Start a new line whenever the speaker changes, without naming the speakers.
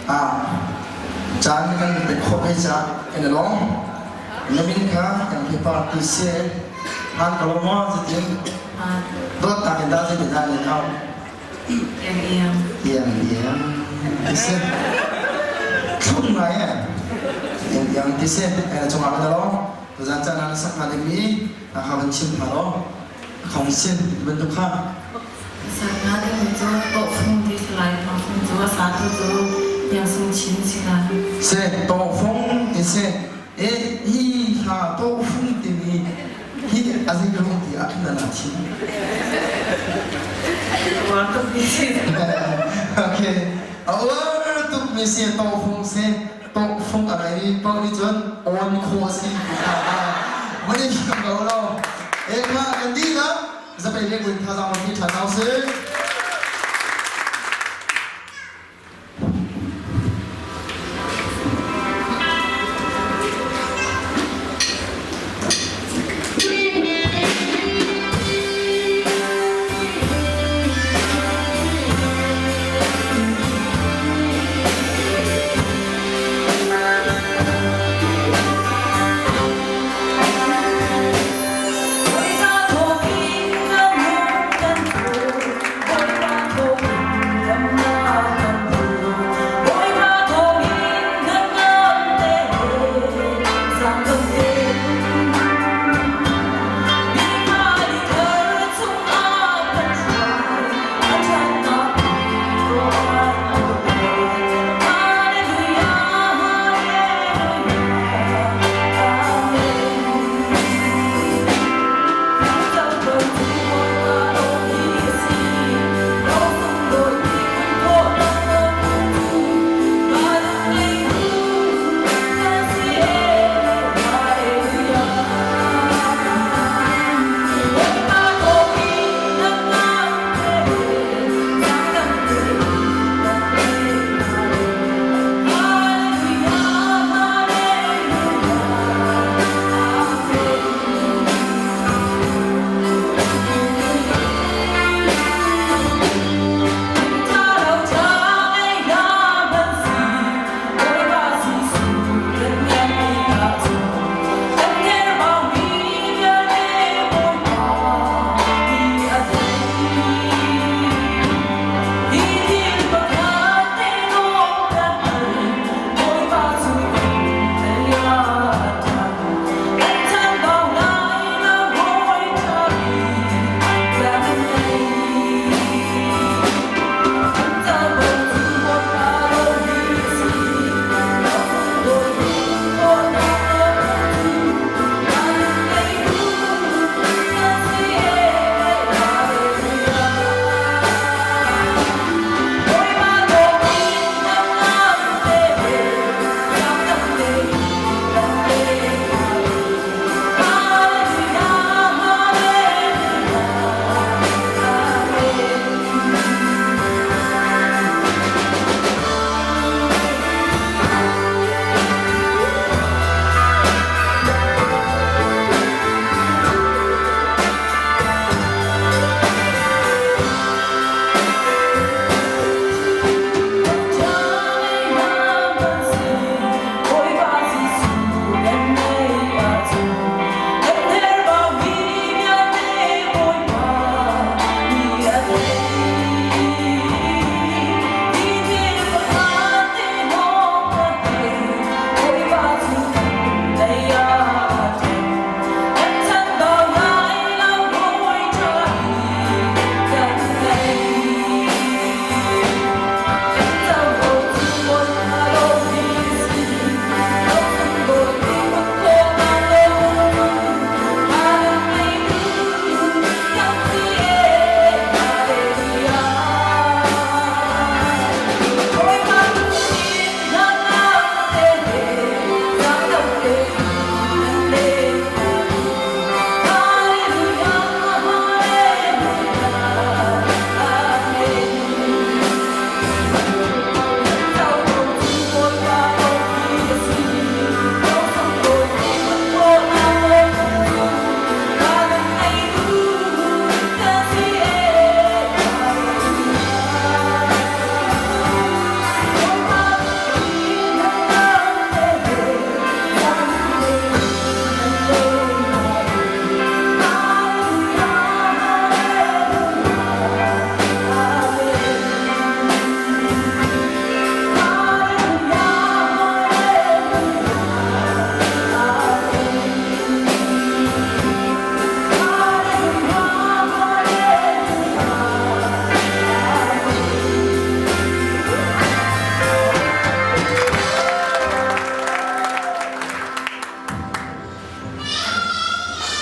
Caan kan pek khawh ve caah kan i lawm. Na min kha kan paper ti si hmaan ko lo maw zeitin dawtnak in dah zeitin dah nan auh?
Iang iang.
Iang iang ti si. Thlum ngai eh. Iang iang ti si. Ai na cungah kan i lawm. Tuzan caan ah na sak hnga dingmi na kha van chim hna law. Khong sin bantuk kha.
Sakna dingmi cu tawhfung ti si lai. Tawhfung cu a satu cu Iang Chin si lai.
Se tawhfung ti si. E hi hla tawhfung timi hi a zei ruang ti ah khin na thi.
Uar tuk mi si.
Okay. A uar tuk mi si tawhfung si. Tawhfung a ngei paoh nih cun awn khawh a si ti kha van i thiam ko lo. E kha kan dih na zapei le kuin thazaang pi ṭhan hau si.